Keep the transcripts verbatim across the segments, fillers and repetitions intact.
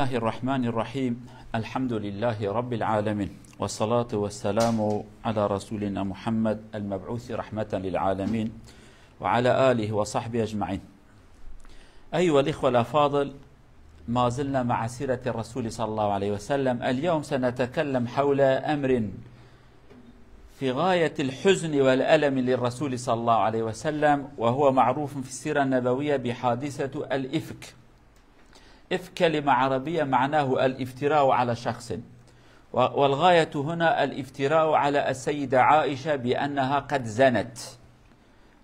الله الرحمن الرحيم. الحمد لله رب العالمين. والصلاة والسلام على رسولنا محمد المبعوث رحمة للعالمين وعلى آله وصحبه أجمعين. أيها الإخوة الأفاضل، ما زلنا مع سيرة الرسول صلى الله عليه وسلم. اليوم سنتكلم حول أمر في غاية الحزن والألم للرسول صلى الله عليه وسلم، وهو معروف في السيرة النبوية بحادثة الإفك. إفك كلمة عربية معناه الافتراء على شخص، و-، والغاية هنا الافتراء على السيدة عائشة بأنها قد زنت.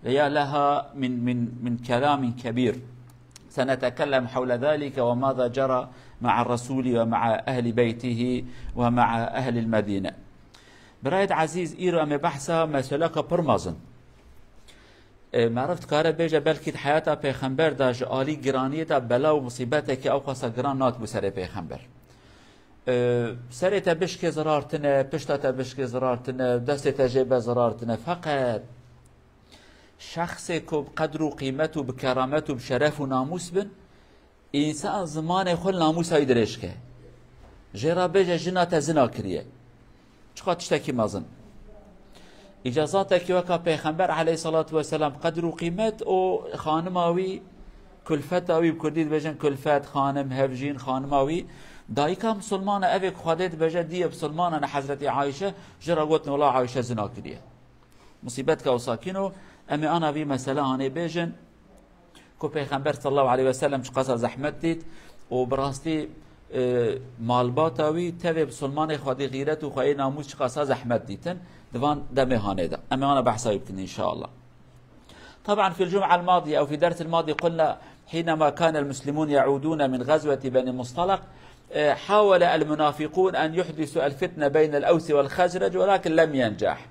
يا لها من، من، من كلام كبير. سنتكلم حول ذلك وماذا جرى مع الرسول ومع أهل بيته ومع أهل المدينة. Birayê ezîz, îro em ê behsa meseleka pir mezin. E, meriv dikare bêje, belkî di heyata pêxember de ji alî giraniyê de bela û musîbetekî ew qasa giran natibû serê pêxember. E, serê te bişkê zirar tine, pişta te bişkê zirar tine, destê te jê be zirar tine. Feqet şexsê ku bi qedr û qîmet û bi keramet û bi şeref û namûs bin, însan zimanê xwe li namûsa wî dirêj ke. Jê re bêje, jina te zina kiriye. Çiqa tiştekî mezin. Îca zatekî weka Pêxember aleyhissalatu vesselam qedr û qîmet û xanima wî, kulfeta wî, bi kurdî dibêjin kulfet, xanim, hevjîn, xanima wî, dayika misilmana, evê ku Xwedê dibêje, diyê misilmana ne Hezretî Ayşe, ji re gotin, wela Ayşe zina kiriye. Musîbetka wisa kîno, em ê ana vî mesele hanê bêjin. Ku Pêxember sallallahu aleyhi ve sellem çiqasa zehmet dît û bi rastî, e, malbata wî tevê bisilmanê xwedî xîret û xweyê namûs çiqasa zehmet dîtin di van demê hanê de. Em ê ana behsa wî bikin inşallah. طبعا في الجمعة الماضية أو في درس الماضي قلنا حينما كان المسلمون يعودون من غزوة بني مصطلق، آه، حاول المنافقون أن يحدثوا الفتنة بين الأوس والخزرج، ولكن لم ينجح.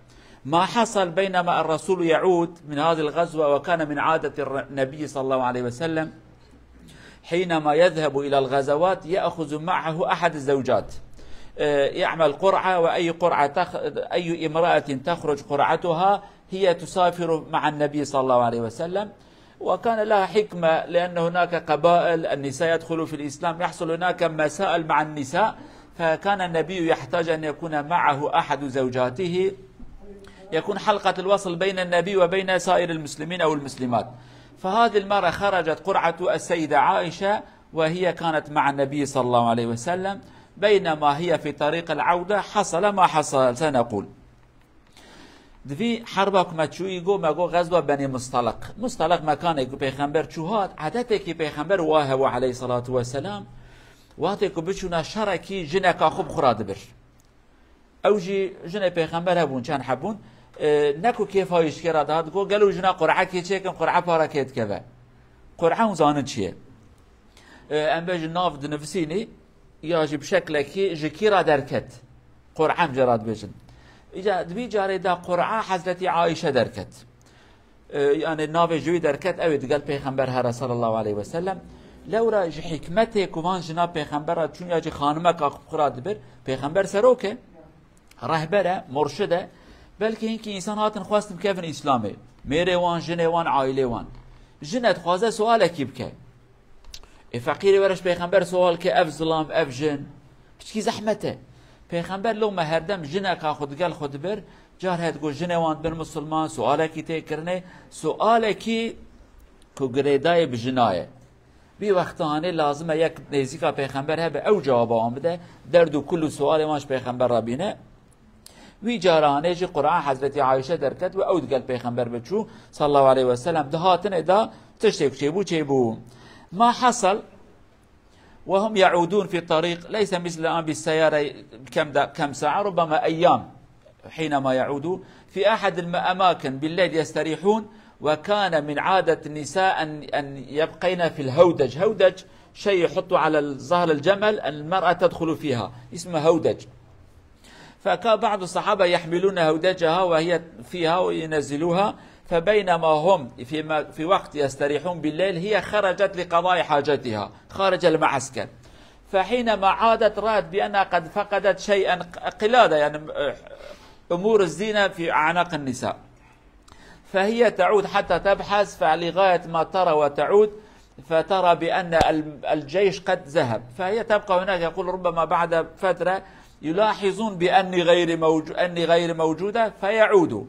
ما حصل بينما الرسول يعود من هذه الغزوة، وكان من عادة الر-، النبي صلى الله عليه وسلم حينما يذهب إلى الغزوات يأخذ معه أحد الزوجات، آه، يعمل قرعة، وأي قرعة تخ-، أي امرأة تخرج قرعتها هي تسافر مع النبي صلى الله عليه وسلم. وكان لها حكمة، لأن هناك قبائل النساء يدخلوا في الإسلام، يحصل هناك مسائل مع النساء، فكان النبي يحتاج أن يكون معه أحد زوجاته، يكون حلقة الوصل بين النبي وبين سائر المسلمين أو المسلمات. فهذه المرة خرجت قرعة السيدة عائشة، وهي كانت مع النبي صلى الله عليه وسلم، بينما هي في طريق العودة حصل ما حصل، سنقول. Di vî herba ku me çûyî got, me got xezwa Benî Mustaliq. Mustaliq mekanê ku Pêxember çû hat, edetekî Pêxember wa hebû aleyhissalatu vesselam, wextê ku biçûna şerekî jineka xwe bi xwe re dibir. Ew jî jinê Pêxember hebûn, çend hebûn, e, ne ku kêfa wî ji kê re dihat, got, gelo jina qur'ekê çêkin, qur'e para kê dikeve. Qur'e hûn zanin çi ye? E, em bêjin nav dinivîsînî, ya jî bi şeklekî ji kî re derket. Qur'e em jê re dibêjin. Îca, di vî carê de qur'e Hezretî Ayşe derket. E, yani navê ji wî derket, ew ê digel Pêxember here sallallahu aleyhi ve sellem. Lewra ji hikmetê ku van jina Pêxember re çûn ya jî xanimeka xwe re dibir, Pêxember serok e, rehber e, murşid e. Belkî hinkî însan hatin xwestin bikevin Îslamê. Mêrê wan, jinê wan, aîlê wan. Jine dixwaze sualekî bike. Ê feqîrê were ji Pêxember sual ke, ev zilam, ev jin. Piçkî zehmet e. Pêxember loma herdem jineka xwe digel xwe dibir, car heye digot jinê wan dibin misilman, sualekî tê kirinê, sualekî ku girêdayê bi jina ye. Vî wextanê lazim e yek nêzîka Pêxember hebe, ew cewaba wan bide, derd û kul û sualê wan ji Pêxember re bîne. Wî caranê jî Qur'an Hezretî Ayşe derket û ew digel Pêxember ve çû, sallallahu aleyhi ve sellem. Di hatinê de tiştê ku çêbû, çêbû. ما حصل وهم يعودون في الطريق ليس مثل الآن بالسيارة، كم دا-، كم ساعة، ربما أيام حينما يعودوا. في أحد الأماكن بالليل يستريحون، وكان من عادة النساء أن، أن يبقين في الهودج. هودج شيء يحطوا على ظهر الجمل، المرأة تدخل فيها، اسمه هودج. فكان بعض الصحابة يحملون هودجها وهي فيها وينزلوها، فبينما هم في م-، في وقت يستريحون بالليل، هي خرجت لقضاء حاجتها خارج المعسكر. فحينما عادت رأت بأنها قد فقدت شيئا، ق-، قلادة، يعني، أمور الزينة في أعناق النساء. فهي تعود حتى تبحث، فلغاية ما ترى وتعود، فترى بأن ال-، الجيش قد ذهب، فهي تبقى هناك. يقول: ربما بعد فترة يلاحظون بأني غير موجو-، أني غير موجودة، فيعودوا.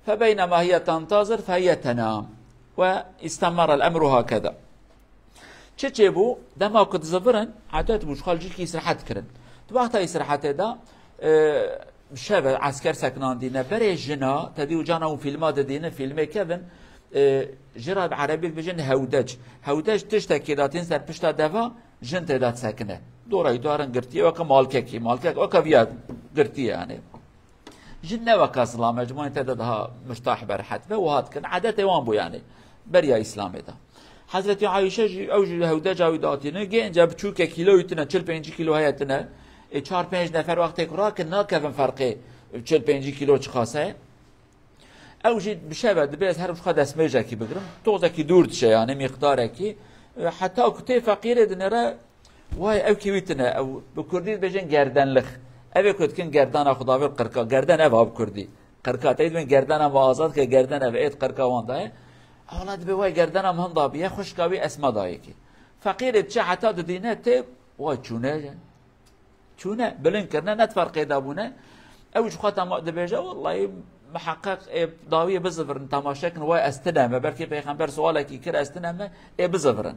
فبينما هي تنتظر فهي تنام. واستمر الأمر هكذا. Çi çêbû? Dema ku dizivirin, edet bû, ji xwe li cihekî îstirahet kirin. Di wexta îstirahetê de, e, şev e, esker sekinandîne. Berê jina, te dî û cana hûn fîlma didînin, fîlmê kevin, e, ji re bi erebî dibêjin hewdec. Hewdec tiştekê datîn ser pişta deva, jin tê de disekine. Dora wî darin girtiye, weke malkekî, malkek weke viya girtiye yani. Jin ne weke zilam e, ji bo te de daha murtah be, rehet be, wiha dikin. Edetê wan bû yani. Beriya Îslamê de. Hezretî Ayşe jî, ew jî hewdeca wî datîne, genc e, biçûk e, kîlo wî tune, çil pêncî kîlo heye tune. Ê çar pênc nefer wextê ku rakin nakevin ferqê çil pêncî kîlo çiqas e. Ew jî bi şev e, dibê ez herim ji xwe destmêjekî bigirim. Tozekî dûr diçe yani, mîqdarekî. E, heta ku tê feqîrê dinêre, way ew kî wî tune, ew bi kurdî dibêjin gerdenlix. Ev ê ku dikin gerdana xwe davêr qirka. Gerden ev a bi kurdî. Qirka, te dibên gerdana me azad ke, gerden ev ê di qirka wan de ye. Ewla dibê way gerdana me hinda biye, xwişka wî Esma dayê kî. Feqîrê diçe heta didîne tê, way çûne. Çûne, bilind kirine, ne di ferqê de bûne. Ew ji xwe tema-, dibêje, wellahî miheqeq ê dawiyê bizivirin, temaşe kin, way ez tune me. Belkî pêxember sualekî kir, ez tune me, ê bizivirin.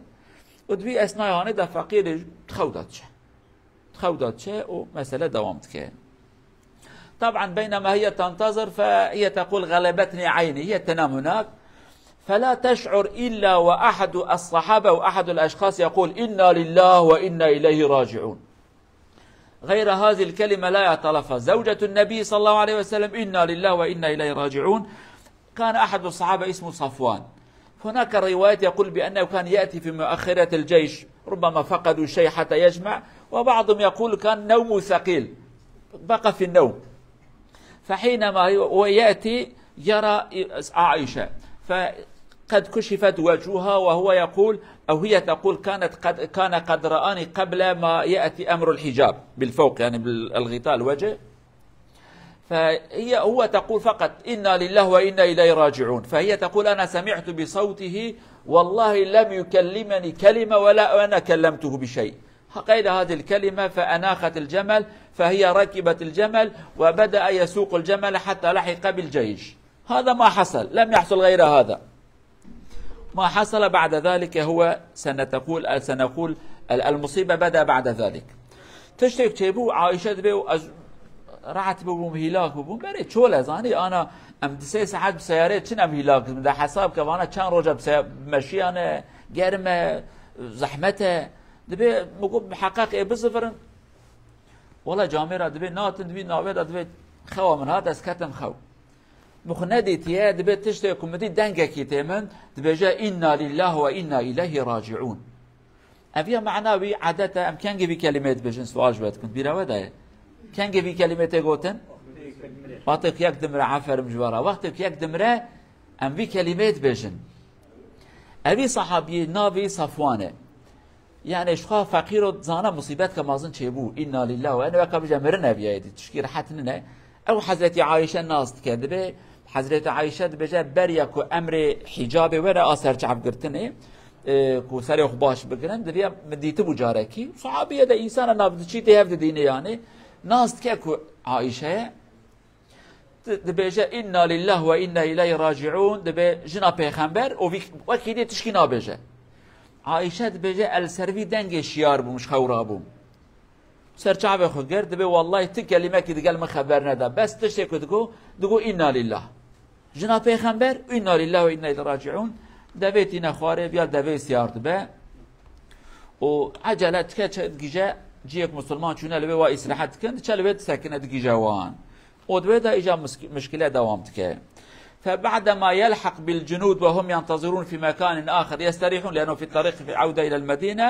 Û di vî esnayê hanê de feqîrê di xew de diçe. Di xew de diçe û mesele dewam dike. طبعا بينما هي تنتظر فهي تقول: غلبتني عيني، هي تنام هناك، فلا تشعر إلا وأحد الصحابة أو أحد الأشخاص يقول: إنا لله وإنا إليه راجعون. غير هذه الكلمة لا يتلفظ. زوجة النبي صلى الله عليه وسلم: إنا لله وإنا إليه راجعون. كان أحد الصحابة اسمه صفوان. هناك رواية يقول بأنه كان يأتي في مؤخرة الجيش، ربما فقدوا شيء حتى يجمع، وبعضهم يقول كان نومه ثقيل، بقى في النوم. فحينما هو يأتي يرى عائشة، فقد كشفت وجهها وهو يقول، أو هي تقول: كانت قد، كان قد رآني قبل ما يأتي أمر الحجاب بالفوق، يعني بالغطاء الوجه. فهي، هو تقول فقط: إنا لله وإنا إليه راجعون. فهي تقول: أنا سمعت بصوته، والله لم يكلمني كلمة ولا أنا كلمته بشيء. قيل هذه الكلمة فأناخت الجمل، فهي ركبت الجمل وبدأ يسوق الجمل حتى لحق بالجيش. هذا ما حصل، لم يحصل غير هذا. ما حصل بعد ذلك هو سنتقول، سنقول ال-، المصيبة بدأ بعد ذلك. Tiştek çêbû, Ayşe dibê û ez rehet bibûm, hîlak bibûm. Berê çol e, zanî, ana em di sê saet bi seyarê çin, em hîlak dibin. De hesab ke vana çend roja bi se-, meşiyane, germ e, zehmet e. Dibê, min got, miheqeq ê bizivirin. Wala camêra dibê natin, dibî navê de dibê xewa min hat, ez ketim xew. Min xwe nedîtiye, dibê tiştê ku min dî dengekî tê min, dibêje: "Inna lillah ve inna ileyhi raciun." Ev ya mana wî edet e, em kengê vî kelimê dibêjin, sual ji we dikim. Bîra we de ye. Kengê vî kelimê tê gotin? Wextê ku yek dimire, aferim ji we re. Wextê ku yek dimire, em vî kelimê dibêjin. Evî sahabiyê navê Safwan e. Yani ji xwe feqîr û zana musîbetka mezin çêbû. Inna lillah ve, yani weka bije mirin ev ya êdî, tişkî rehet nine. Ew Hezretî Ayşe nas dike, dibê Hezretî Ayşe dibêje, beriya ku emrê hicabê were a serçavgirtinê, e, ku serê xwe baş bigirin, diviya min dîtibû carekî. Sahabiye de însana nav diçî tê hev didîne yani. Nas dike ku Ayşe di-, dibêje, "Inna lillah ve inna ileyhi raciun", dibe jina pêxember, û vî-, wekî dî tişkî nabêje. Ayşe dibêje, "El ser vî dengê şiyar bûm, ji xew rabûm." Ser çavê xwe girt, dibe, "Wallahî ti kelîmekî digel min xeber neda. Bes tiştê ku digo, digo, 'Inna lillah.'" Jina pêxember, "Inna lillah ve inna ileyhi raciun." Devê tîne xwarê, viya devê siyar dibe. Û ecele dike, çe-, digije ciyek musulman çûne li wê wa îstirahet dikin, diçe li wê disekine, digije wan. Û di wê de îca misk-, mişkile dewam dike. فبعدما يلحق بالجنود وهم ينتظرون في مكان آخر يستريحون لأنه في الطريق في عودة إلى المدينة،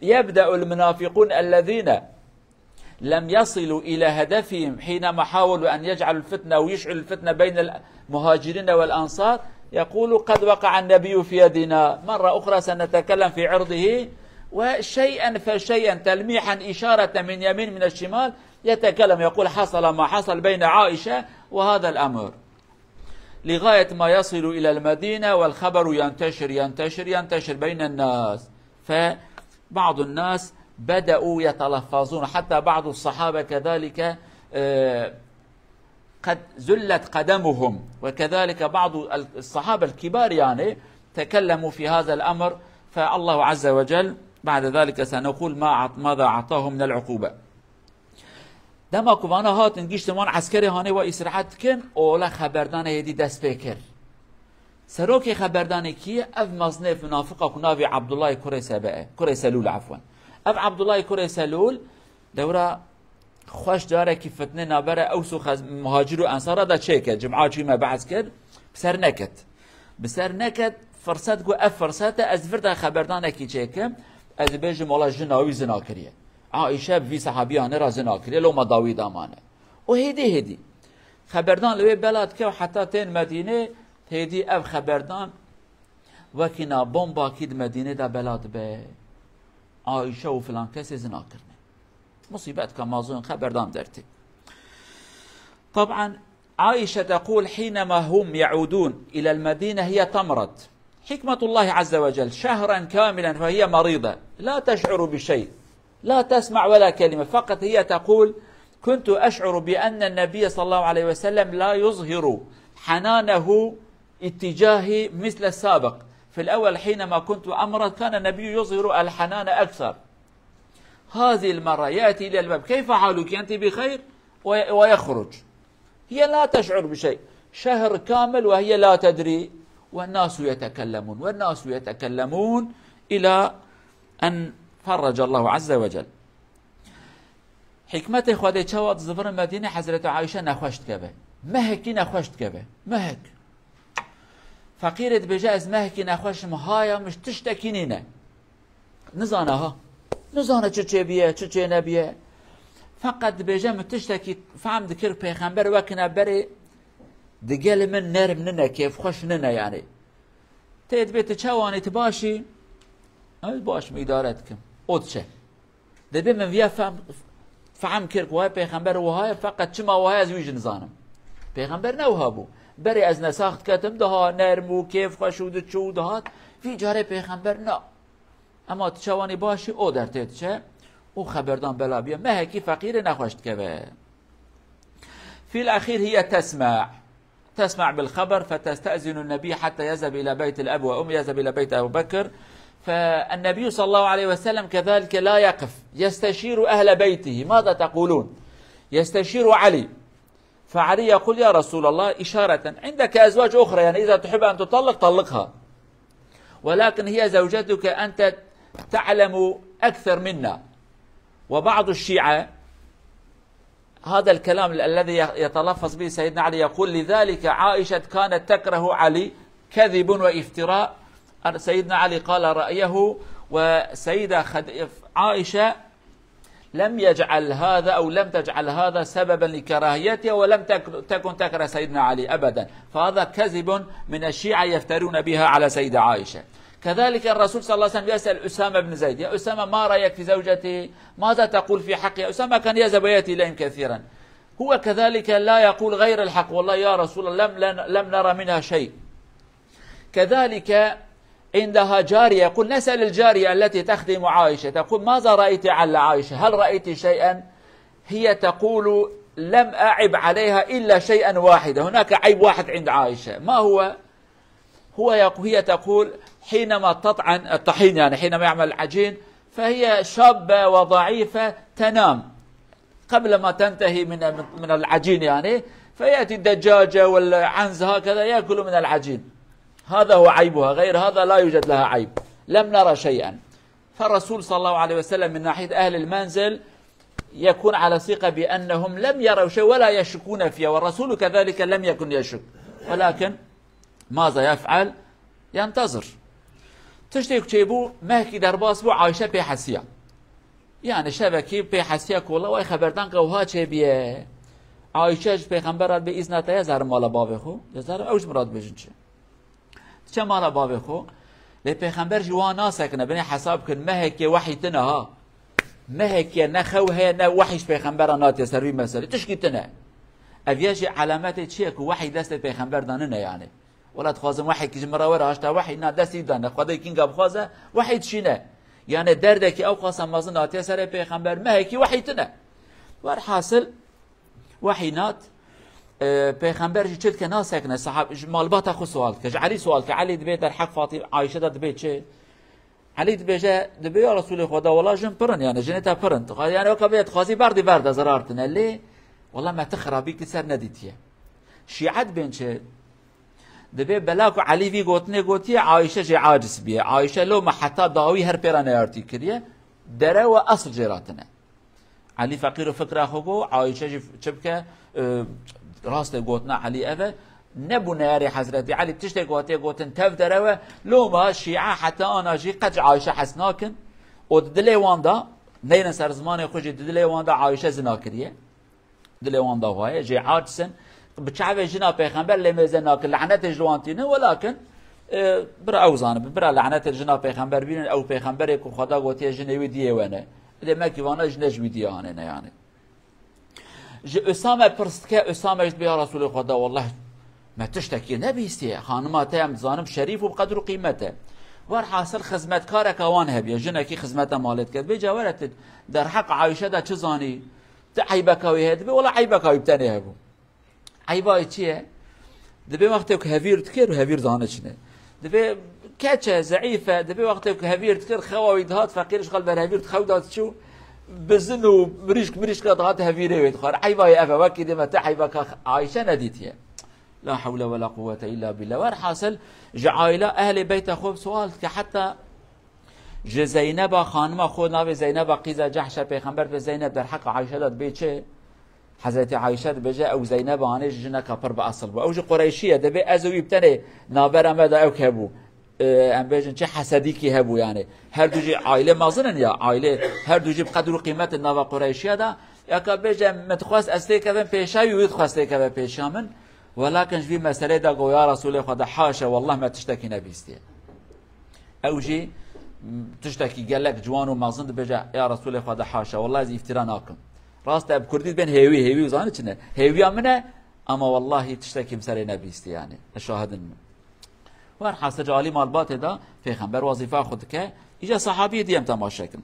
يبدأ المنافقون الذين لم يصلوا إلى هدفهم حينما حاولوا أن يجعلوا الفتنة ويشعلوا الفتنة بين المهاجرين والأنصار، يقول: "قد وقع النبي في يدنا، مرة أخرى سنتكلم في عرضه"، وشيئا فشيئا، تلميحا، إشارة من يمين، من الشمال، يتكلم، يقول: "حصل ما حصل بين عائشة وهذا الأمر." لغاية ما يصلوا إلى المدينة والخبر ينتشر، ينتشر، ينتشر بين الناس. فبعض الناس بدأوا يتلفظون، حتى بعض الصحابة كذلك، آه، قد زلت قدمهم، وكذلك بعض ال-، الصحابة الكبار، يعني، تكلموا في هذا الأمر، فالله عز وجل بعد ذلك سنقول ما أعط-، ماذا أعطاهم من العقوبة. Dema ku vana hatin, gihiştin wan eskerê hanê wa îstirahet dikin, ola xeberdanê hêdî dest pê kir. Serokê xeberdanê kî ye? Ev mezinê munafiqa ku navê Abdullahê kurê Sebe ye, kurê Selûl, efwen. Ev Abdullahê kurê Selûl, dewra xweş carekî fitne nabere Ews û Xez-, Muhacir û Ensara da çêke, cuma çû me behs kir, bi ser neket. Bi ser neket, firset got, ev firset e, ez vir de xeberdanekî çêkim, ez ê bêjim, wala jina wî zina kiriye. Aîşe bi vî sehabiyane re zina kiriye, loma dawî damane. Û hêdî hêdî xeberdan li wê bela dike û heta tên Medînê, hêdî ev xeberdan wekî na bombakî di Medînê de bela dibe. Aîşe û filan kesê zina kirine. Musîbet ka mazûn xeberdan dertê. طبعا عائشة تقول: حينما هم يعودون إلى المدينة هي تمرض. حكمة الله عز وجل: شهرا كاملا فهي مريضة لا تشعر بشيء، لا تسمع ولا كلمة، فقط هي تقول: كنت أشعر بأن النبي صلى الله عليه وسلم لا يظهر حنانه اتجاهي مثل السابق. في الأول حينما كنت أمرض كان النبي يظهر الحنان أكثر. هذه المرة يأتي إلى الباب: كيف حالك؟ أنت بخير؟ وي-، ويخرج. هي لا تشعر بشيء. شهر كامل وهي لا تدري. والناس يتكلمون، والناس يتكلمون إلى أن فرج الله عز وجل. Hikmetê Xwedê çawa dizivirin Medîne, Hezreti Ayşe nexweş dikeve. Mehekî nexweş dikeve. Mehek. Feqîrê dibêje, ez mehekî nexweş im, haya min ji tiştekî nîne. Nizane ha. Nizane çi çêbiye, çi çênebiye. Feqet dibêje, min tiştekî fehm dikir, pêxember wekî ne berê digel min nerm nine, kêfxweş nine yani. Tê dibê, tu çawanî, tu başî? Ez baş im, îdare dikim. O diçe. Dibê min viya fehm, fehm kir ku wayê pêxember wiha ye, feqet çima wiha ye ez wî jî nizanim. Pêxember ne wiha bû. Berê ez nesax diketim, diha nerm û kêfxweş û diçû û dihat. Vî carê pêxember na. Ema tu çawanî başî, o dertê diçe û xeberdan bela biye. Mehekî feqîrê nexweş dikeve. في الأخير هي تسمع، تسمع بالخبر فتستأذن النبي حتى يذهب إلى بيت الأب وأم، يذهب إلى بيت أبو بكر. فالنبي صلى الله عليه وسلم كذلك لا يقف، يستشير أهل بيته: ماذا تقولون؟ يستشير علي، فعلي يقول: يا رسول الله، إشارة، عندك أزواج أخرى، يعني إذا تحب أن تطلق طلقها، ولكن هي زوجتك، أنت تعلم أكثر منا. وبعض الشيعة هذا الكلام الذي يتلفظ به سيدنا علي يقول: لذلك عائشة كانت تكره علي، كذب وافتراء. سيدنا علي قال رأيه، وسيدة خد-، عائشة لم يجعل هذا أو لم تجعل هذا سببا لكراهيتها، ولم تك-، تكن تكره سيدنا علي أبدا، فهذا كذب من الشيعة يفترون بها على سيدة عائشة. كذلك الرسول صلى الله عليه وسلم يسأل أسامة بن زيد: يا أسامة، ما رأيك في زوجتي؟ ماذا تقول في حقها؟ أسامة كان يذهب ويأتي إليهم كثيرا. هو كذلك لا يقول غير الحق: والله يا رسول الله لم، لم، لم نرى منها شيء. كذلك عندها جارية، يقول: نسأل الجارية التي تخدم عائشة، تقول: ماذا رأيت على عائشة؟ هل رأيت شيئا؟ هي تقول: لم أعب عليها إلا شيئا واحدا، هناك عيب واحد عند عائشة. ما هو؟ هو يق-، هي تقول: حينما تطعن الطحين، يعني حينما يعمل العجين، فهي شابة وضعيفة تنام قبل ما تنتهي من، من، من العجين، يعني، فيأتي الدجاجة والعنز هكذا يأكلوا من العجين. هذا هو عيبها، غير هذا لا يوجد لها عيب، لم نرى شيئا. فالرسول صلى الله عليه وسلم من ناحية أهل المنزل يكون على ثقة بأنهم لم يروا شيء ولا يشكون فيها، والرسول كذلك لم يكن يشك، ولكن ماذا يفعل؟ ينتظر. Tiştê ku çêbû, mehkî derbas bû, Ayşe pê hesiya. Yani şevekî pê hesiya ku wela way xeberdan ke wiha çêbiye. Ayşe ji pêxembera dibê, îzna te ye, ez herim mala bavê xwe. Ez herim, ew ji min re dibêjin çi? Diçe mala bavê xwe. Lê pêxember jî wan nasekine, binê hesab kin, mehekê wehî tine ha. Mehekê ne xew heye, ne wehî ji pêxembera natiye ser vî meselê. Tişkî tine. Ev ya jî alametê çi ye ku wehî destê pêxember de nine yani. Wela dixwazim wehî ki ji min re were, haşta wehî na destî de ne. Xwedê kînga bixwaze, wehî dişîne. Yani derdekî ew qasa mezin hatiye serê pêxember, mehekî wehî tine. Werhasil, wehî nat, e, pêxember jî çi dike nasekine, sahab-, ji malbata xwe sual dike. Ji Elî sual dike. Elî dibê derheq Fatî-, Ayşe de dibê çi? Elî dibêje, dibê ya Resûlê Xweda, wela jin pir in, yani jinê te pir in. Dixwa-, yani weka bê dixwazî berdî ber de, zirar tine. Lê, wela me ti xirabî ki ser nedîtiye. Şîe dibên çi? Dibê bela ku Elî vî gotinê gotiye, Ayşe jê aciz biye. Ayşe loma heta dawî her pê re neyartî kiriye. Derew e, esil jê re tine. Elî feqîr û fikra xwe got, Ayşe jî çi bike, e, rastê gotina Elî ev e. Nebû neyarê Hezretî Elî, tiştê ku hatiye gotin tev derew e. Loma Şîe heta ana jî qet ji Ayşe hes nakin. Û di dilê wan de, neynin ser zimanê xwe jî, di dilê wan de Ayşe zina kiriye. Dilê wan de waye, jê aciz in. Bi çavê jina pêxember lê mêze nakin, lanetê ji wan tînin, welakin, e, bira ew zanin, bira lanetê jina pêxember bînin, ew pêxemberê ku Xweda gotiye jinê wî diyê we ne. Dê me kî vana jine ji wî diya anêne yani. Ji Usame pirs dike, Usame jî dibê ya Resûlê Xweda, welleh me tiştekî nebîstiye. Xanima te em dizanim şerîf û bi qedr û qîmet e. Werhasil xizmetkareka wan hebiye, jinekî xizmeta malê dike. Dibê ca were tu derheq Ayşe de çi zanî? Ti eybeka wî heye? Dibê wela eybeka wî bi tenê hebû. Eyba wî çi ye? Dibê wextê ku hevîr dikir û hevîr zane çi ne. Dibê keç e, zeîf e, dibê wextê ku hevîr dikir, xewa wî dihat, feqîr ji xwe li ber hevîr dixew da diçû, bizin û mirîşk mirîşka dihat hevîrê wê dixwar. Eyba wî ev e, wekî dê me te eybeka Ayşe nedîtiye. La hewle wela quwwete illa billah. Werhasil ji aîla ehlê beyta xwe sual dike, heta ji Zeyneba xanima xwe, navê Zeyneba qîza Cehşe, pêxember dibê Zeyneb derheqa Ayşe de dibê çi? Hezretî Ayşe dibêje, ew Zeyneba anê ji jineka pir bi esil bû. Ew ji Qureyşî ye, dibê ez û wî bi tenê navbera me de ew hebû. E, em bêjin çi hesedîkî hebû yani. Her du jî aîlê mezin in ya, aîlê her du jî bi qedr û qîmet in nava Qureyşiya de. Ya ka bêje, min dixwest ez têkevim pêşa wî, wî dixwest têkeve pêşa min. Welakin ji vî meselê de got, ya Resûlê Xweda, haşa, wallah me tiştekî nebîstiye. Ew jî, m, tiştekî gelek ciwan û mezin dibêje, ya Resûlê Xweda, haşa, wallah ez îftira nakim. Rast e, bi kurdî dibên hêwî, hêwî û zanî çi ne? Hêwiya min e, ama wallahî tiştekî min serê nebîstî yani. Ez şahidin min. Werhasil alî malbatê de pêxember wezîfa xwe dike, îca sahabiyê diyem temaşe kin.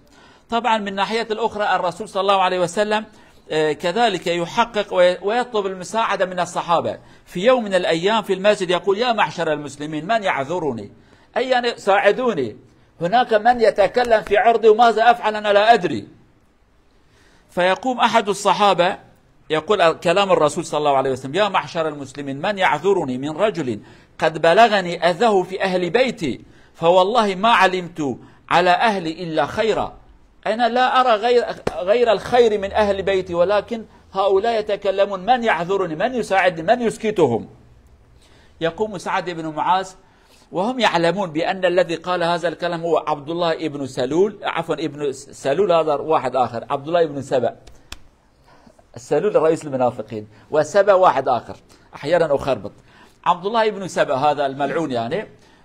طبعا من ناحية أخرى الرسول صلى الله عليه وسلم، آه، كذلك يحقق وي-، ويطلب المساعدة من الصحابة. في يوم من الأيام في المسجد يقول: "يا معشر المسلمين، من يعذرني؟" أي يعني ساعدوني. هناك من يتكلم في عرضي وماذا أفعل أنا لا أدري. فيقوم أحد الصحابة يقول كلام الرسول صلى الله عليه وسلم: "يا معشر المسلمين، من يعذرني من رجل قد بلغني أذاه في أهل بيتي، فوالله ما علمت على أهلي إلا خيرا." أنا لا أرى غير، غير الخير من أهل بيتي، ولكن هؤلاء يتكلمون، من يعذرني؟ من يساعدني؟ من يسكتهم؟ يقوم سعد بن معاذ وهم يعلمون بأن الذي قال هذا الكلام هو عبد الله ابن سلول، عفوا، ابن سلول هذا واحد آخر، عبد الله ابن سبأ. سلول رئيس المنافقين، وسبأ واحد آخر، أحيانا أخربط. عبد الله ابن سبأ هذا الملعون يعني،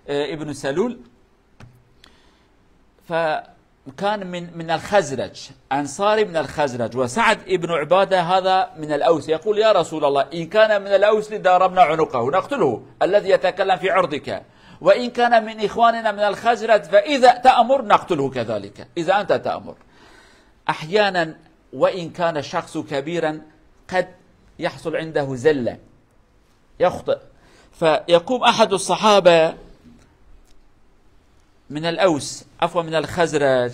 آه، ابن سلول، فكان من، من الخزرج، أنصاري من الخزرج، وسعد ابن عبادة هذا من الأوس. يقول: "يا رسول الله، إن كان من الأوس لضربنا عنقه نقتله الذي يتكلم في عرضك، وإن كان من إخواننا من الخزرج فإذا تأمر نقتله كذلك، إذا أنت تأمر." أحيانا وإن كان شخص كبيرا قد يحصل عنده زلة، يخطئ. فيقوم أحد الصحابة من الأوس، عفوا، من الخزرج،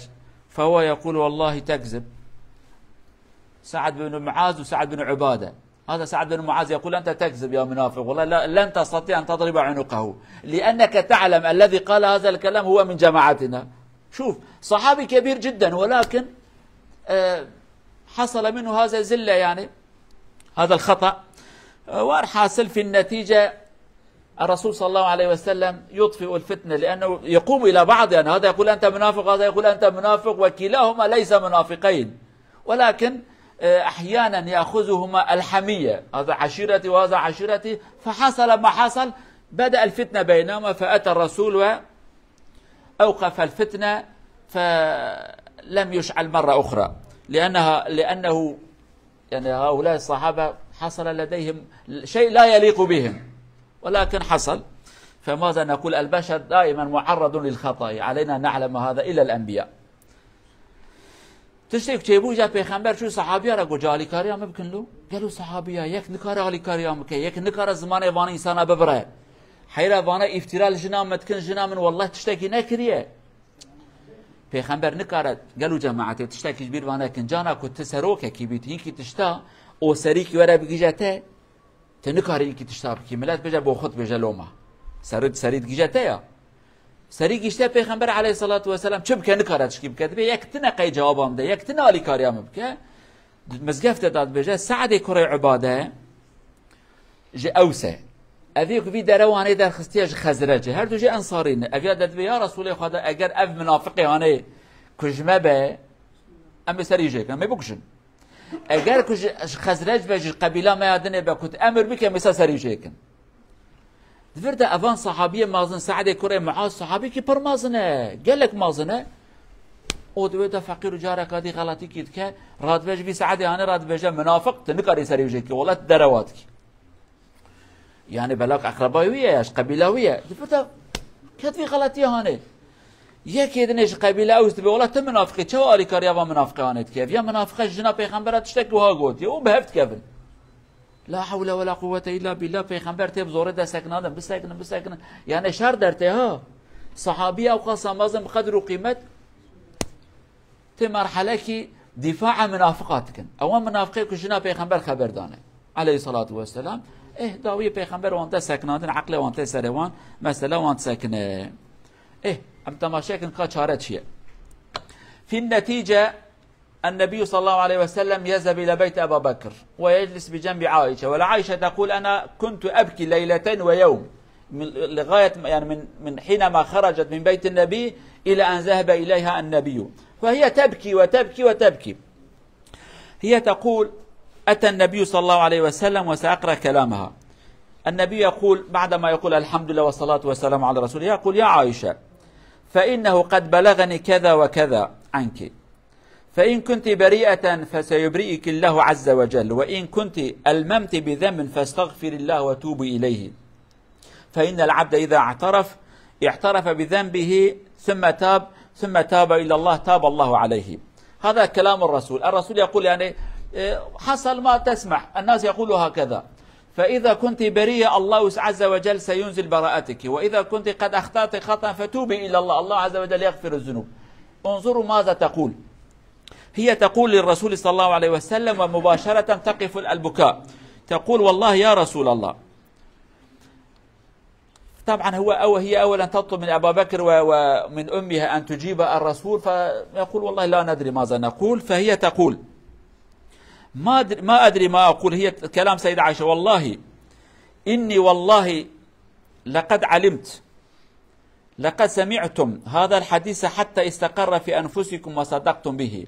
فهو يقول: "والله تكذب." سعد بن معاذ وسعد بن عبادة. هذا سعد بن معاذ يقول: "أنت تكذب يا منافق، والله لا، لن تستطيع أن تضرب عنقه، لأنك تعلم الذي قال هذا الكلام هو من جماعتنا." شوف، صحابي كبير جدا، ولكن، آه، حصل منه هذا الزلة، يعني، هذا الخطأ. آه، والحاصل في النتيجة الرسول صلى الله عليه وسلم يطفئ الفتنة، لأنه يقوم إلى بعض، يعني، هذا يقول: "أنت منافق"، هذا يقول: "أنت منافق"، وكلاهما ليس منافقين، ولكن، آه، أحيانا يأخذهما الحمية، هذا عشيرتي وهذا عشيرتي، فحصل ما حصل، بدأ الفتنة بينهما، فأتى الرسول و أوقف الفتنة فلم يشعل مرة أخرى، لأنها، لأنه، يعني، هؤلاء الصحابة حصل لديهم شيء لا يليق بهم، ولكن حصل. فماذا نقول؟ البشر دائما معرض للخطأ، علينا نعلم هذا إلا الأنبياء. Tiştek çêbû, îja pêxember çû sahabiya re got, "Ca alîkariya min bikin lo." Gelo sahabiya, yek nikare alîkariya min bike, yek nikare zimanê vana însana bibire. Heyra vana îftîra li jina min dikin, jina min wellah tiştekî nekiriye. Pêxember nikare, gelo cemaetê, tiştekî ji bîr vane kin. Cana ku tu serokekî bî, tu hinkî tişta, o serîkî were bigihîje te, tu nikarî hinkî tişta bikî. Milet bêje bo xwe dibêje loma. Serî, serî digihîje te ya. Serî gihîşte pêxember aleyhissalatu vesselam, çi bike nikare tişkî bike. Dibê yek tine qey cewaba min de, yek tine alîkariya min bike. Mizgeftê de dibêje, Se'dê kurê Ubade ji Ews e. Evê ku vî derewanê derxistiye ji Xezrec e. Her du jî ensarî ne. Eviya de dibê, ya Resûlê Xweda, eger ev minafiqê hanê ku ji me be, em ê serî jê kin, em ê bikujin. Eger ku ji, ji Xezrec be, ji qebîla me ya dinê be, ku tu emir bike, em ê ser serî jê kin. Di vir de evan sahabiyê mezin, Se'dê kurê Muaz, sahabîkî pir mezin e, gelek mezin e. O di wê de feqîr û careka dî xeletîkî dike, radibe ji vî Se'dê hanê radibêje, minafiq, tu nikarî serî wî jê kî, wela tu derewa dikî. Yani belak eqreba wî ye, ya ji qebîla wî ye. Di vir de ket vî xeletiya hanê. Yekê dinê ji qebîla Ews dibe, wela tu minafiqî, çawa alîkariya van minafiqê hanê dike? Viya minafiqe ji jina pêxembera tiştek wiha gotiye û bi hev dikevin. La hewle we la quwwete illa billah, pêxember tê bi zorê de seknandin, bisekinin, bisekinin. Yani şer dertê ha. Sahabiya ew qasa mezin bi qedr û qîmet tê merhelekî dîfaa minafiqa dikin. Ewan minafiqê ku jina pêxember xeber dane. Aleyhissalatu vesselam. Eh, dawiyê pêxember wan te seknandin, eqlê wan tê serê wan, mesele wan disekine. Eh, em temaşe kin ka çare çi ye. Fin netîce, النبي صلى الله عليه وسلم يذهب إلى بيت أبا بكر ويجلس بجنب عائشة، ولعائشة تقول: "أنا كنت أبكي ليلتين ويوم"، من، لغاية، يعني، من، من حينما خرجت من بيت النبي إلى أن ذهب إليها النبي، فهي تبكي وتبكي وتبكي. هي تقول: "أتى النبي صلى الله عليه وسلم"، وسأقرأ كلامها. النبي يقول، بعدما يقول: "الحمد لله والصلاة والسلام على رسول الله"، يقول: "يا عائشة، فإنه قد بلغني كذا وكذا عنك". فإن كنت بريئة فسيبرئك الله عز وجل، وإن كنت ألممت بذنب فاستغفري الله وتوبي إليه، فإن العبد إذا اعترف، اعترف بذنبه ثم تاب، ثم تاب إلى الله تاب الله عليه. هذا كلام الرسول. الرسول يقول، يعني، إيه، حصل ما تسمع، الناس يقولوا هكذا. فإذا كنت بريئة، الله عز وجل سينزل براءتك، وإذا كنت قد أخطأت خطأ فتوبي إلى الله، الله عز وجل يغفر الذنوب. انظروا ماذا تقول. هي تقول للرسول صلى الله عليه وسلم ومباشرة تقف البكاء، تقول: "والله يا رسول الله". طبعا هو أو هي أولا تطلب من أبا بكر و-، ومن أمها أن تجيب الرسول، فيقول: "والله لا ندري ماذا نقول". فهي تقول: "ما أدري، ما أدري ما أقول". هي كلام سيدة عائشة: "والله إني والله لقد علمت، لقد سمعتم هذا الحديث حتى استقر في أنفسكم وصدقتم به.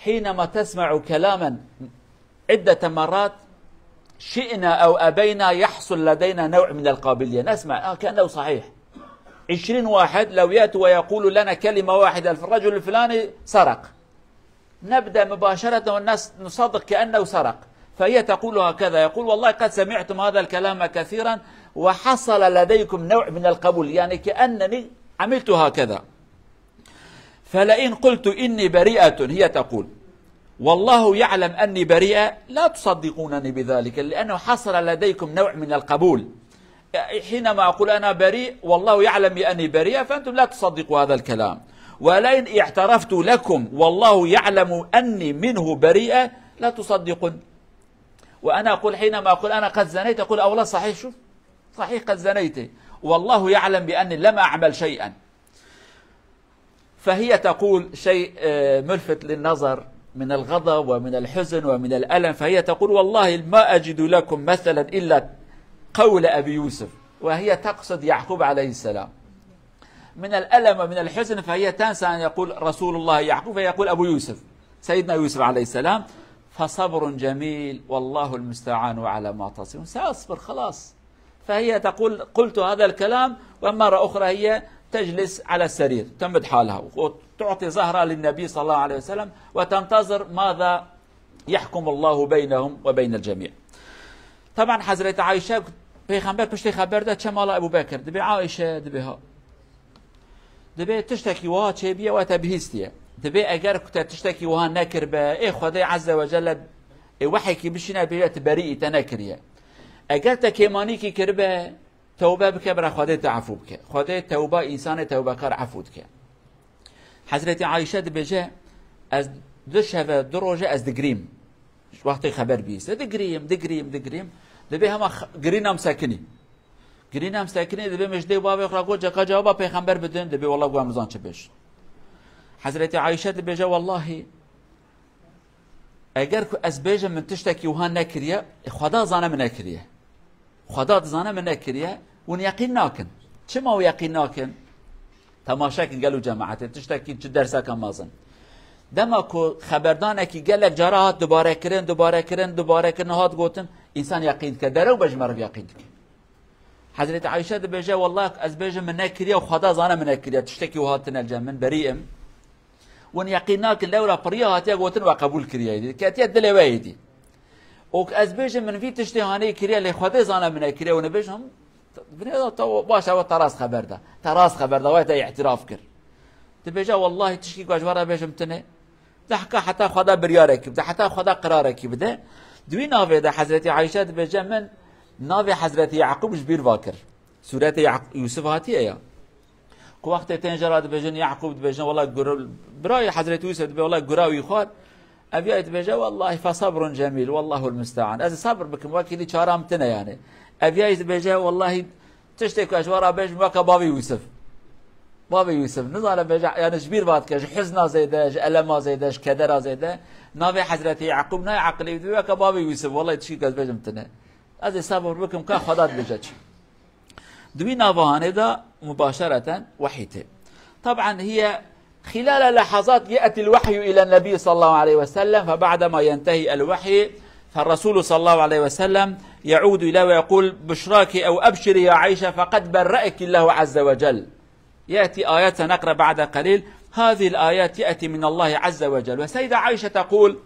حينما تسمع كلاما عدة مرات، شئنا أو أبينا، يحصل لدينا نوع من القابلية، نسمع، آه، كأنه صحيح. عشرين واحد لو يأتوا ويقولوا لنا كلمة واحدة، الرجل الفلاني سرق، نبدأ مباشرة والناس نصدق كأنه سرق". فهي تقول هكذا، يقول: "والله قد سمعتم هذا الكلام كثيرا وحصل لديكم نوع من القبول، يعني كأنني عملت هكذا. فلئن قلت إني بريئة"، هي تقول، "والله يعلم أني بريئة، لا تصدقونني بذلك، لأنه حصل لديكم نوع من القبول. حينما أقول أنا بريء، والله يعلم بأني بريئة، فأنتم لا تصدقوا هذا الكلام. ولئن اعترفت لكم، والله يعلم أني منه بريئة، لا تصدقون. وأنا أقول، حينما أقول أنا قد زنيت، أقول: أولا صحيح، شوف، صحيح قد زنيت، والله يعلم بأني لم أعمل شيئا". فهي تقول شيء، آه، ملفت للنظر من الغضب ومن الحزن ومن الألم، فهي تقول: "والله ما أجد لكم مثلا إلا قول أبي يوسف"، وهي تقصد يعقوب عليه السلام. من الألم ومن الحزن، فهي تنسى أن يقول رسول الله يعقوب، فيقول أبو يوسف، سيدنا يوسف عليه السلام. فصبر جميل، والله المستعان على ما تصفون. سأصبر، خلاص. فهي تقول: "قلت هذا الكلام"، ومرة أخرى هي تجلس على السرير، تمد حالها وتعطي ظهرها للنبي صلى الله عليه وسلم وتنتظر ماذا يحكم الله بينهم وبين الجميع. Taban Hezretî Ayşe, Pêxember piştê xeber de çe mala Ebû Bekir. Dibê Ayşe, dibê ha. Dibê tiştekî wiha çêbiye we te bihîstiye. Dibê eger ku te tiştekî wiha nekiribe, ê Xwedê Ezze ve Celle ê wehekî bişîne bêje tu berî î te nekiriye. Eger te kêmanîkî kiribe, tewbe bike, bira Xwedê te efû bike. Xwedê tewba însanê tewbekar efû dike. Hezretî Ayşe dibêje, ez du şeve, du roje ez digrîm. Wextê xeber bihîste, digrîm, digrîm, digrîm. Dibê hema x-, girîna min sekinî. Girîna min sekinî, dibê min ji dê û bavê xwe re got, ceka cewaba pêxember bidin, dibê wela got em nizan çi bêjin. Hezretî Ayşe dibêje, wellahî, eger ku ez bêjim min tiştekî wiha nekiriye, Xweda zane min nekiriye. Xweda dizane min nekiriye, hûn yeqîn nakin. Çima hûn yeqîn nakin? Temaşe kin gelo cemaetê, tiştekî çi derseke mezin. Dema ku xeberdanekî gelek cara hat dubare kirin, dubare kirin, dubare kirin, hat gotin, însan yeqîn dike. Derew be ji meriv yeqîn dike. Hezretî Ayşe dibêje, wellahî ez bêjim min nekiriye û Xweda zane min nekiriye. Tiştekî wiha tine li cem min, berî im. Hûn yeqîn nakin, lewra piriya hatiye gotin we qebûl kiriye êdî. Ketiye dilê we êdî. Û ez bêjim min vî tiştê hanê kiriye, lê Xwedê zane min nekiriye, hûn ê bêjin, him, binê da, te baş e, we te rast xeber da. Te rast xeber da, we te îtiraf kir. Dibêje, wellahî tişkî ku ez ji we re bêjim tine. Dehka heta Xweda biryarekî bide, heta Xweda qirarekî bide. Di wî navê de Hezretî Ayşe dibêje, min navê Hezretî Yaqûb ji bîr va kir. Sûretê Yaq-, Yûsif hatiye ya. Ku wextê tên jê re dibêjin Yaqûb, dibêjin, wela gure-, birayê Hezretî Yûsif dibê, wela gura wî xwar. Ev yayê dibêje, wellahî fesabrun cemîl, wellahul musta'an. Ez ê sebr bikim, wekî dî çara min tine yani. Ev yayê dibêje, wellahî tiştê ku ez ji we re bêjim weke bavê Yûsif. Bavê Yûsif, nizane bêje, yani ji bîr va dike, ji huzna zêde, ji elema zêde, ji kedera zêde. Navê Hezretî Yaqûb nayê eqilê wî, dibê weke bavê Yûsif, wellahî tiştê ku ez bêjim tine. Ez ê sebr bikim, ka Xweda dibêje çi. Di wî navahanê de mubaşereten wehî tê. طبعا هي خلال لحظات يأتي الوحي إلى النبي صلى الله عليه وسلم، فبعدما ينتهي الوحي فالرسول صلى الله عليه وسلم يعود إليه ويقول: بشراك أو أبشري يا عائشة، فقد برأك الله عز وجل. يأتي آيات سنقرأ بعد قليل. هذه الآيات يأتي من الله عز وجل. والسيدة عائشة تقول: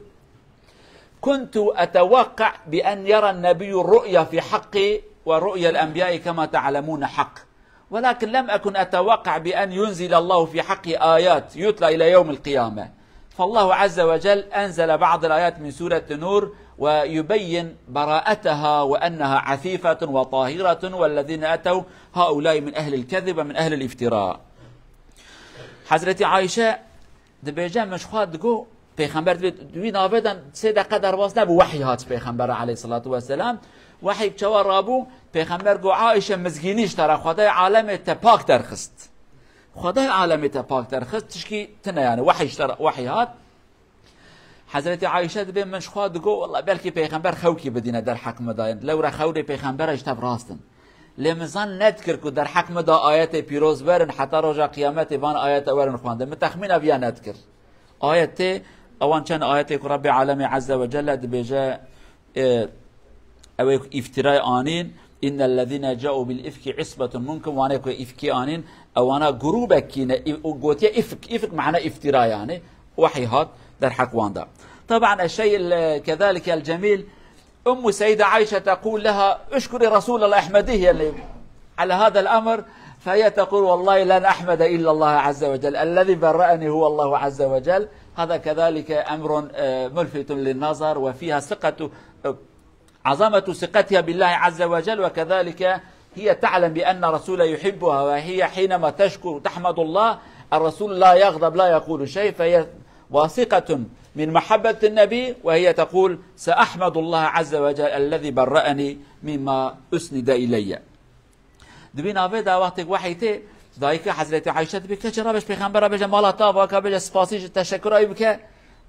كنت أتوقع بأن يرى النبي الرؤيا في حقي، ورؤيا الأنبياء كما تعلمون حق، ولكن لم أكن أتوقع بأن ينزل الله في حقي آيات يتلى إلى يوم القيامة. فالله عز وجل أنزل بعض الآيات من سورة النور ويبين براءتها وأنها عفيفة وطاهرة، والذين أتوا هؤلاء من أهل الكذب ومن أهل الافتراء. Hezretî Ayşe dibêje, min ji xwe digot, Pêxember dibê, di wî navê de sê deqe derbas nebû, wehî hat ji Pêxembera aleyhisselatu vesselam. Wehî çawa rabû, Pêxember got, Ayşe, mizgînî ji te re, Xwedayê alemê te pak derxist. Xwedayê alemê te pak derxist, tişkî tine yani, wehî ji te re, wehî hat. Hezretî Ayşe dibê, min ji xwe digot, wela belkî Pêxember xewkî bidîne derheq min de. Lewra xewlê Pêxembera ji tev rast in. Lê min zan nedikir ku derheq min de ayetê pîroz werin, heta roja qiyametê van ayete werin xwendin. Min texmîna viya nedikir. Ayet tê, ewan çend ayetê ku Rebbê Alemê Azze ve Celle dibêje, e, ew ê ku îftîrayê anîn, "Innellezîne câû bil ifki isbetun minkum", wanê ku îfkî anîn, ewana grûbekî ne, î-, û gotiye ifk, ifk mane îftîra yani, wehî hat derheq wan de. Taban eşşey, e, kezalike el cemîl, أم سيدة عائشة تقول لها: اشكري رسول الله، احمديه، يعني، على هذا الأمر. فهي تقول: والله لن أحمد إلا الله عز وجل، الذي برأني هو الله عز وجل. هذا كذلك أمر، آه، ملفت للنظر، وفيها ثقة، آه، عظمة ثقتها بالله عز وجل، وكذلك هي تعلم بأن الرسول يحبها، وهي حينما تشكر تحمد الله، الرسول لا يغضب، لا يقول شيء، فهي واثقة من محبة النبي، وهي تقول: سأحمد الله عز وجل الذي برأني مما أسند إلي. Di vî navê de wextêk wehî tê, dayika Hezretî Ayşe dibê, keçê rabe ji Pêxembera bêje mala te ava, ka bêje spasî ji teşekkura wî bike.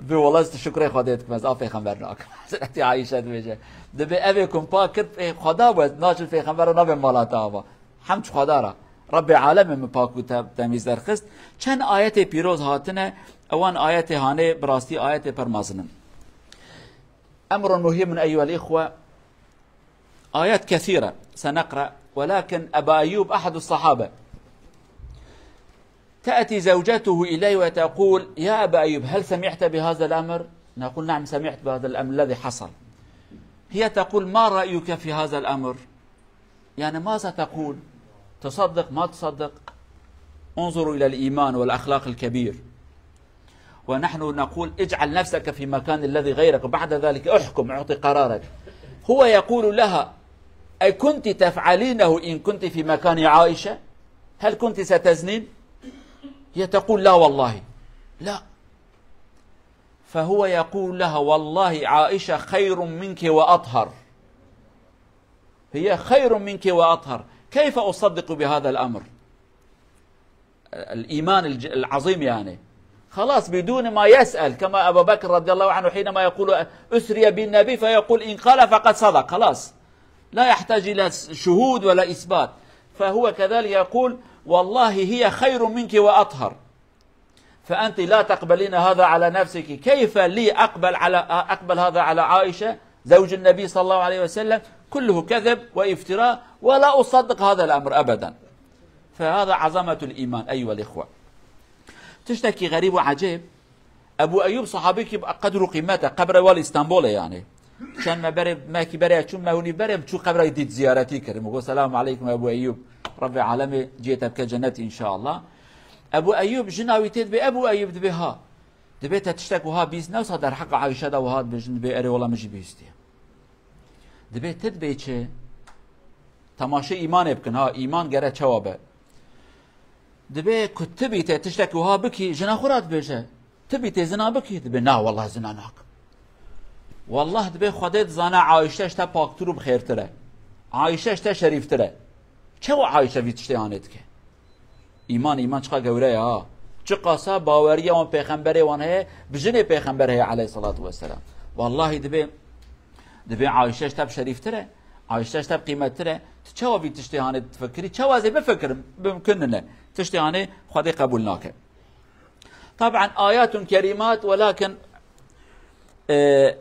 Bê wela ez şukrê Xwedê dikim, ez av Pêxember nakim. Hezretî Ayşe dibêje, dibê ev ê ku min pak kir, ê Xweda bû, ez naçim Pêxembera nabê mala te ava. Hemd ji Xweda re. Rebbê alemê min pak û te-, temîz derxist. Çend ayetê pîroz hatine, ewan ayetê hanê bi rastî ayetê pir mezin in. أمر مهم أيها الإخوة، آيات كثيرة سنقرأ، ولكن أبا أيوب أحد الصحابة، تأتي زوجته إليه وتقول: يا أبا أيوب، هل سمعت بهذا الأمر؟ نقول: نعم، سمعت بهذا الأمر الذي حصل. هي تقول: ما رأيك في هذا الأمر؟ يعني ماذا تقول؟ تصدق ما تصدق؟ انظروا إلى الإيمان والأخلاق الكبير. ونحن نقول: اجعل نفسك في مكان الذي غيرك، وبعد ذلك احكم، اعطي قرارك. هو يقول لها: أي كنت تفعلينه إن كنت في مكان عائشة؟ هل كنت ستزنين؟ هي تقول: لا والله، لا. فهو يقول لها: والله عائشة خير منك وأطهر، هي خير منك وأطهر، كيف أصدق بهذا الأمر؟ الإيمان الج-، العظيم يعني. خلاص، بدون ما يسأل، كما أبا بكر رضي الله عنه حينما يقول: أسري بالنبي، فيقول: إن قال فقد صدق، خلاص، لا يحتاج إلى شهود ولا إثبات. فهو كذلك يقول: والله هي خير منك وأطهر، فأنت لا تقبلين هذا على نفسك، كيف لي أقبل على، أقبل هذا على عائشة زوج النبي صلى الله عليه وسلم؟ كله كذب وافتراء، ولا أصدق هذا الأمر أبدا. فهذا عظمة الإيمان أيها الإخوة. Tiştekî xerîb û ecêb، Ebû Eyûb sahabîkî bi qedr û qîmet e, qebre wal Îstanbulê yani. Çend me berê, me ki berê çû, me hûnî berê çû qebra dît, ziyaretî kirin. Min got: Selamu aleykum Ebû Eyûb. Rebbê alemê cihê te bike cennet înşallah. Ebû Eyûb, jina wî tê dibê: Ebû Eyûb, dibê ha. Dibê te tiştek wiha bîst newsa derheqa Ayşe de wiha dibêjin? Dibê erê wela min jî bîstiye. Dibê ti dibê çi? Temaşe îmanê bikin ha, îman gere çawa be. Dibê ku ti bî tê tiştek wiha bikî, jina xwe re dibêje. Ti bî tê zina bikî? Dibê na, wallah zina nakim. Wallah dibê Xwedê dizane Ayşe ji te paktir û bixêrtir e. Ayşe ji te şerîftir e. Çawa Ayşe vî tiştê hanê dike? Îman, îman çiqa gewre ye ha. Çiqasa baweriya wan pêxemberê wan heye, bi jinê pêxember heye aleyhissalatu vesselam. Wallahî dibê, dibê Ayşe ji te bi şerîftir e, Ayşe ji te bi qîmettir e. Tu çawa vî tiştê hanê difikirî? Çawa ez ê bifikirim? Mimkun nine. Tiştê hanê Xwedê qebûl nake. طبعا آيات كريمات، ولكن، آه،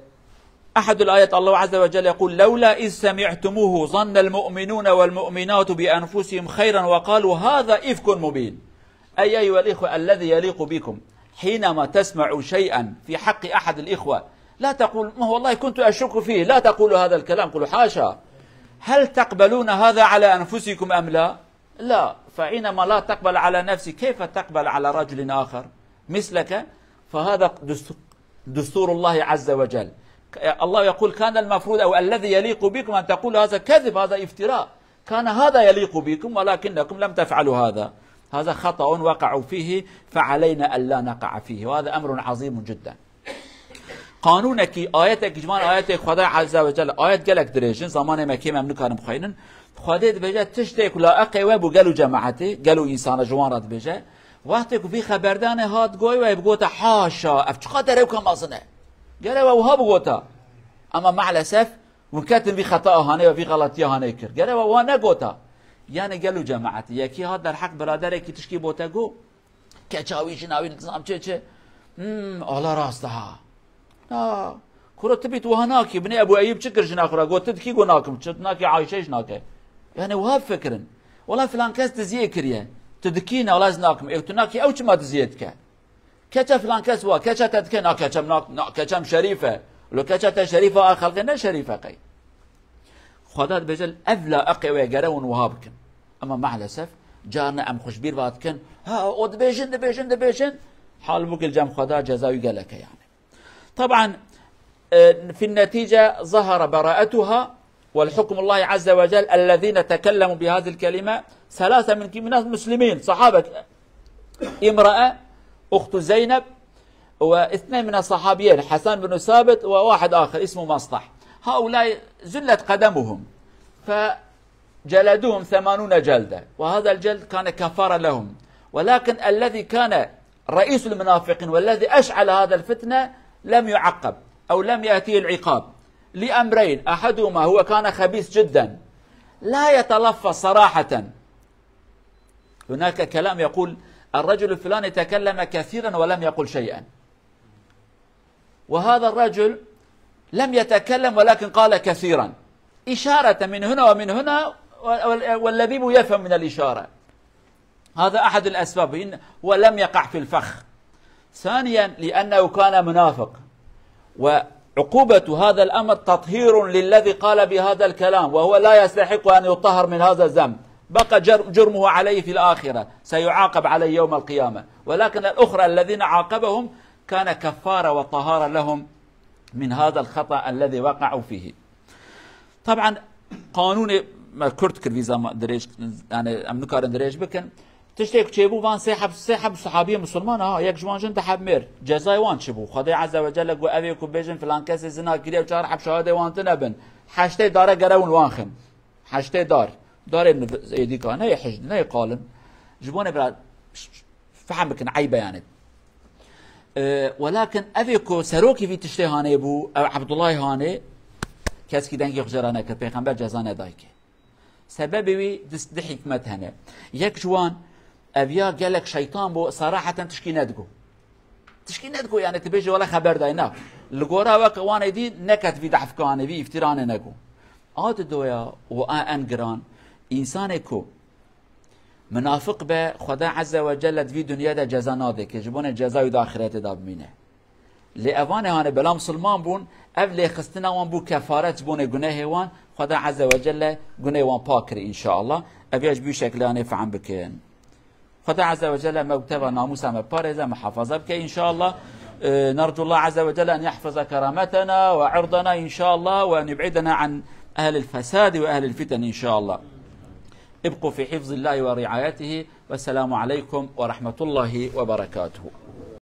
أحد الآيات الله عز وجل يقول: لولا إذ سمعتموه ظن المؤمنون والمؤمنات بأنفسهم خيرا وقالوا هذا إفك مبين. أي أيها الإخوة، الذي يليق بكم حينما تسمعوا شيئا في حق أحد الإخوة، لا تقول: ما والله كنت أشك فيه، لا تقولوا هذا الكلام، قولوا: حاشا. هل تقبلون هذا على أنفسكم أم لا؟ لا، فحينما لا تقبل على نفسك، كيف تقبل على رجل آخر مثلك؟ فهذا دستور، دستور الله عز وجل. الله يقول: كان المفروض، أو الذي يليق بكم أن تقولوا هذا كذب، هذا افتراء، كان هذا يليق بكم، ولكنكم لم تفعلوا هذا، هذا خطأ وقعوا فيه، فعلينا ألا نقع فيه، وهذا أمر عظيم جدا. Qanûnekî, ayetekî ji van ayetê Xwedê Azze ve Celle, ayet gelek dirêj in, zamanê me kêm, em nikarin bixweynin. Xwedê dibêje, tiştê ku laeqê we bû gel û cemaetê, gel û însana ji wan re dibêje. Wextê ku vî xeberdanê hat goy we, bigota: haşa, ev çiqa derewka mezin e. Gere we wiha bigota. Ama maalesef, hûn ketin vî xetaa hanê ve, vî xeletiya hanê kir. Gere we wiha negota. Yani gel û cemaetê, yekî hat derheq biraderekî tişkî bo te got. Keça wî, jina wî, nizam çi çi. Hmm, ala rast e ha. Ha. Kuro tu bî tu wiha nakî. Binê Ebû Eyûb çi kir jina xwe re? Got, tu dikî? Got, nakim. Çi tu nakî, Ayşe jî nake. Yani wiha bifikirin. Wala filan kes diziyê kiriye. Tu dikî? Ne, wala ez nakim. Ew tu nakî, ew çima diziyê dike? Keça filan kes wa, keça te dike? Na, keça min nak-, na, keça min şerîf e. Lo keça te şerîf e, a xelkê ne şerîf e qey. Xweda dibêje, ev laeqê we gere hûn wiha bikin. Ama maalesef, carna em xwe ji bîr ve dikin. Ha, o dibêjin, dibêjin, dibêjin. Halbûkî li cem Xweda ceza wî gelek e yani. Taban, e, في النتيجة ظهر براءتها والحكم الله عز وجل الذين تكلموا بهذه الكلمة ثلاثة من، من المسلمين، صحابة، امرأة أخت زينب، واثنين من الصحابيين، حسان بن ثابت وواحد آخر اسمه مصطح. هؤلاء زلت قدمهم، فجلدوهم ثمانون جلدة، وهذا الجلد كان كفارة لهم. ولكن الذي كان رئيس المنافقين والذي أشعل هذا الفتنة لم يعقب أو لم يأتيه العقاب لأمرين. أحدهما، هو كان خبيث جدا، لا يتلفظ صراحة. هناك كلام يقول: الرجل الفلاني تكلم كثيرا ولم يقل شيئا، وهذا الرجل لم يتكلم ولكن قال كثيرا، إشارة من هنا ومن هنا، وال-، واللبيب يفهم من الإشارة. هذا أحد الأسباب، إن-، ولم يقع في الفخ. ثانيا، لأنه كان منافق، وعقوبة هذا الأمر تطهير للذي قال بهذا الكلام، وهو لا يستحق أن يطهر من هذا الذنب، بقى جر-، جرمه عليه في الآخرة، سيعاقب عليه يوم القيامة، ولكن الأخرى الذين عاقبهم كان كفارة وطهارة لهم من هذا الخطأ الذي وقعوا فيه. طبعا، قانونê me kurt kir vî zaman dirêj, yani em nikarin dirêj bikin. Tiştê ku çêbû van sê heb, sê heb sahabiyê musulman, ha, yek ji wan jin du heb mêr. Cezayê wan çi bû? Xwedê Azze ve Celle got, evê ku bêjin filan kesê zina kiriye û çar heb şahidê wan tune bin, heştê dare gere hûn wan xin. Heştê dar. Darê min êdî ka, neyê hicd, neyê qalin. Ji bo ne bira ş-, ş-, fehm bikin, eyb e yani. E, welakin evê ku serokê vî tiştê hanê bû, ew Abdullahê hanê, keskî dengê xwe jê re nekir, pêxember ceza nedayke. Sebebê wî di, di hikmet hene. Yek ji wan, ev ya gelek şeytan bû, saraheten tişkî nedigo. Tişkî nedigo, yani tu bêjî wele xeber dayê, na. Li gora weke wanê dî neket vî dehfkanê, vî îftîranê nego. A didoya û a en giran, însanê ku minafiq be, Xweda Azze ve Celle di vî dinyê de ceza nade, ke ji bonê ceza wî di axiretê de bimîne. Lê evanê hane bela misilman bûn, ev lêxistina wan bû kefaret ji bonê gunehê wan, Xweda Azze ve Celle gunê wan pak kir înşallah. Ev ya ji bî şeklanê fehm bikin. Xweda Azze ve Celle me û teva namûsa me parêze, muhafaza bike înşallah. Ee, نرجو الله عز وجل أن يحفظ كرامتنا وعرضنا إن شاء الله، وأن يبعدنا عن أهل الفساد وأهل الفتن إن شاء الله. ابقوا في حفظ الله ورعايته، والسلام عليكم ورحمة الله وبركاته.